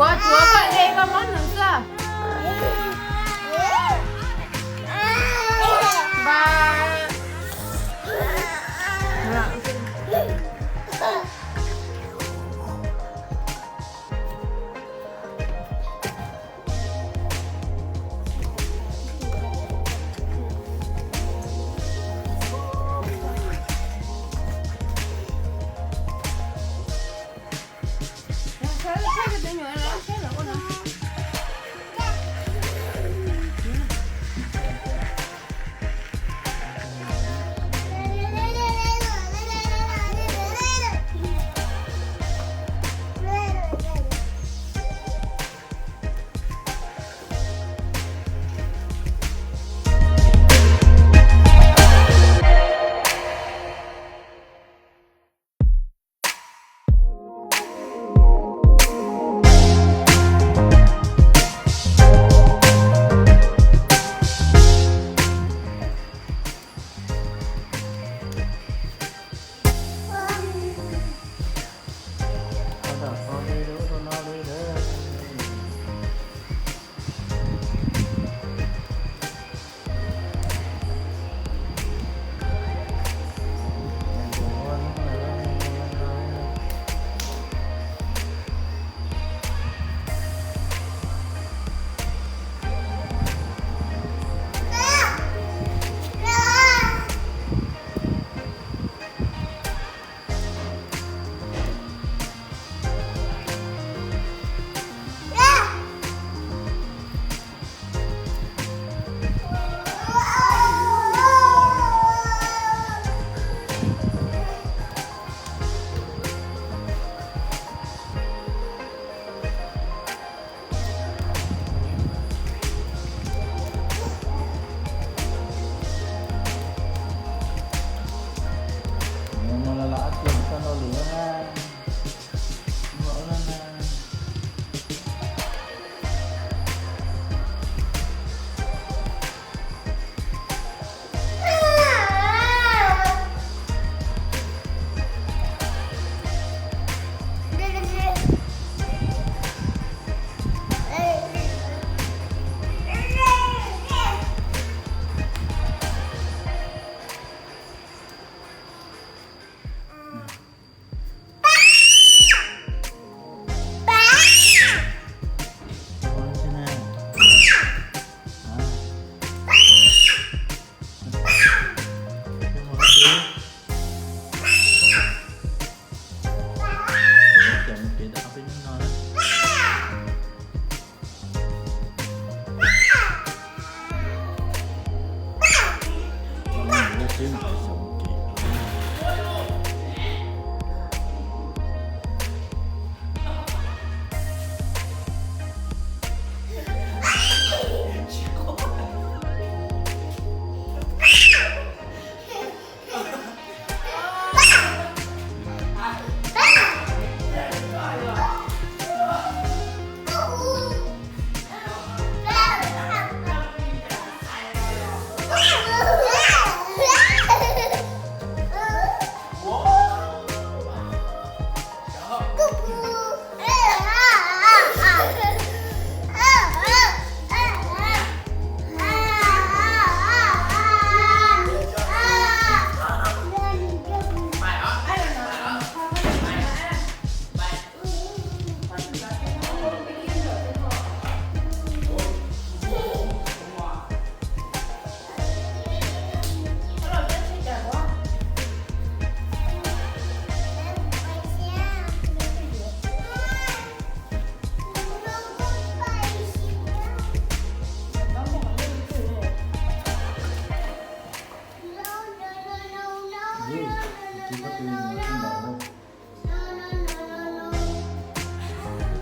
Ua tsuav koj de koj mob nws xwb. Ba.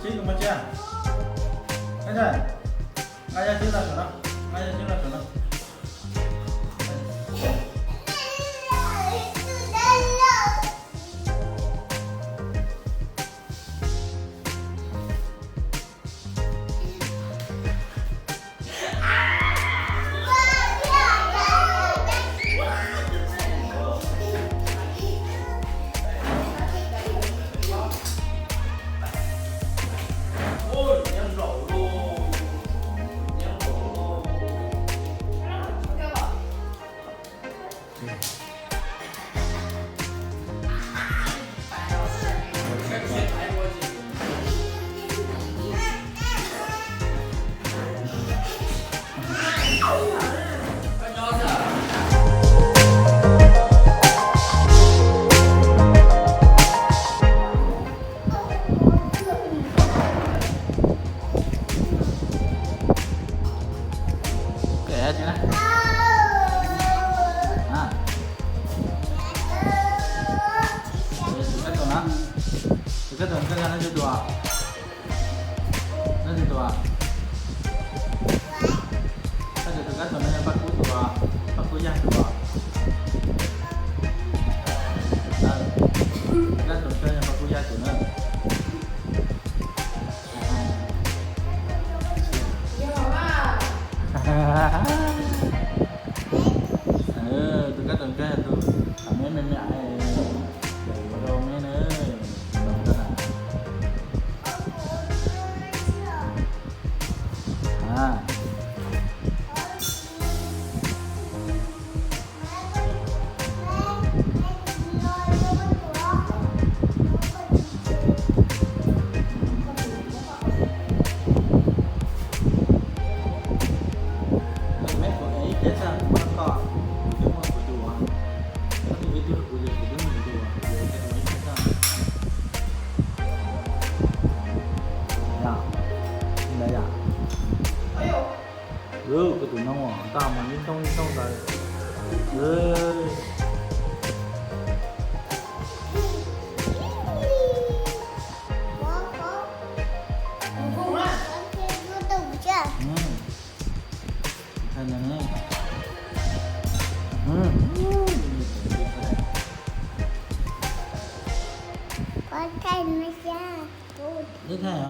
Tsib, koj muaj tsib? Nqa yaj tsib los saum no, nqa yaj tsib los saum no. Kab tus ntxawg yog leej twg tus? Leej twg tus? Koj tus kab tus no yog Paj Kub tus, Paj Kub Yaj tus. Kab tus ntxawg yog Paj Kub Yaj tus na. Tus kab tus ntxawg yog tus, me me me, ua rau me na. Ib pliag xwb kuv muab koj, kuv twb muaj kuv tus, koj twb ib tug kuv ces kuv twb muaj kuv tus, kuv tus ib pliag xwb. Yog, ntawd yog. Kuv tus no tau mas ib ntooj ib ntooj ntawd. Ib thaij